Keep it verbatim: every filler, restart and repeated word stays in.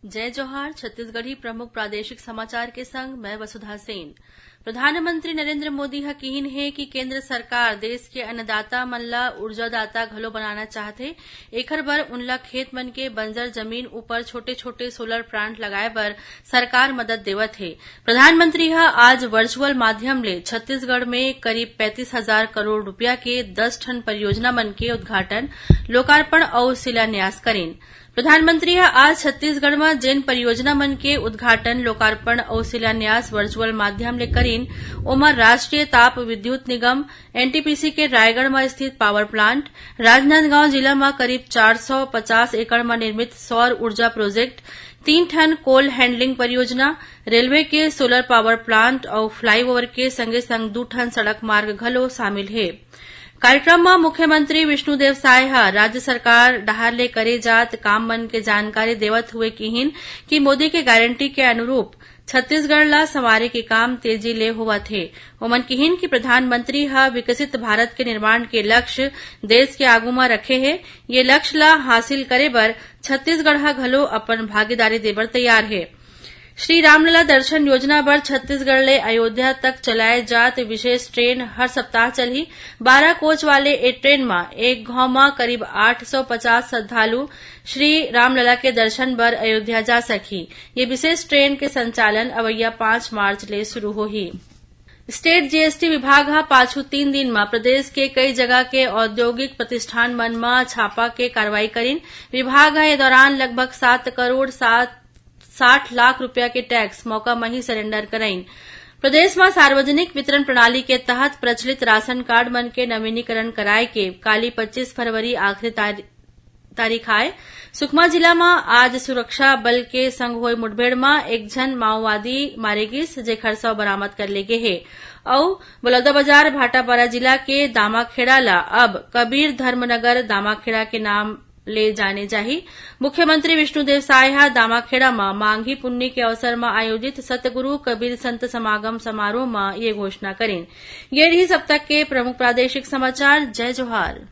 जय जोहार। छत्तीसगढ़ी प्रमुख प्रादेशिक समाचार के संग मैं वसुधा सेन। प्रधानमंत्री नरेंद्र मोदी ह किहिन हे कि केंद्र सरकार देश के अन्नदाता मन ल ऊर्जादाता घलो बनाना चाहथे। एखर बर उनला खेत मन के बंजर जमीन ऊपर छोटे-छोटे सोलर प्लांट लगाए बर सरकार मदद देवत हे। प्रधानमंत्री ह आज वर्चुअल माध्यम ले छत्तीसगढ़ में करीब पैंतीस हजार करोड़ रुपया के दस ठन परियोजना मन के उद्घाटन, लोकार्पण अउ शिलान्यास करिन। प्रधानमंत्री ह आज छत्तीसगढ़ म जेन परियोजना मन के उद्घाटन, लोकार्पण अउ शिलान्यास वर्चुअल माध्यम ले करिन, ओमा राष्ट्रीय ताप विद्युत निगम, एनटीपीसी के रायगढ़ म स्थित पावर प्लांट, राजनांदगांव जिला म करीब चार सौ पचास एकड़ म निर्मित सौर ऊर्जा प्रोजेक्ट, तीन ठन कोल हैंडलिंग परियोजना, रेलवे के सोलर पावर प्लांट अउ फ्लाईओवर के संगे संग दू ठन सड़क मार्ग घलो शामिल हे। कार्यक्रम म मुख्यमंत्री विष्णुदेव साय ह राज्य सरकार डहार ले करे जात काम मन के जानकारी देवत हुए किहिन कि मोदी के गारंटी के अनुरूप छत्तीसगढ़ ला संवारे के काम तेजी ले होवत हे। ओमन किहिन कि प्रधानमंत्री ह विकसित भारत के निर्माण के लक्ष्य देश के आगू म रखे हे। ये लक्ष्य ला हासिल करे बर छत्तीसगढ़ ह घलो अपन भागीदारी देबर तैयार हे। श्री रामलला दर्शन योजना बर छत्तीसगढ़ ले अयोध्या तक चलाए जात विशेष ट्रेन हर सप्ताह चलही। बारह कोच वाले ए ट्रेन म एक घाव म करीब आठ सौ पचास श्रद्धालु श्री रामलला के दर्शन बर अयोध्या जा सकही। ये विशेष ट्रेन के संचालन अवइया पाँच मार्च ले शुरू होही। स्टेट जीएसटी विभाग ह पाछू तीन दिन म प्रदेश के कई जगह के औद्योगिक प्रतिष्ठान मन म छापा के कार्रवाई करिन। विभाग ह ए दौरान लगभग सात करोड़ सात, साठ लाख रुपया के टैक्स मौका म ही सरेंडर कराइन। प्रदेश म सार्वजनिक वितरण प्रणाली के तहत प्रचलित राशन कार्ड मन के नवीनीकरण कराए के काली पच्चीस फरवरी आखिरी तारी-, तारीख आय। सुकमा जिला म आज सुरक्षा बल के संग होए मुठभेड़ म एक झन माओवादी मारे गिस, जेखर शव बरामद कर ले गे हे। अउ बलौदाबाजार भाटापारा जिला के दामाखेड़ा ला अब कबीर धर्मनगर दामाखेड़ा के नाम ले जाने जाही। मुख्यमंत्री विष्णुदेव साय ह दामाखेड़ा म मांघी पुन्नी के अवसर म आयोजित सतगुरु कबीर संत समागम समारोह म ये घोषणा करिन। ये रही अब तक के प्रमुख प्रादेशिक समाचार। जय जोहार।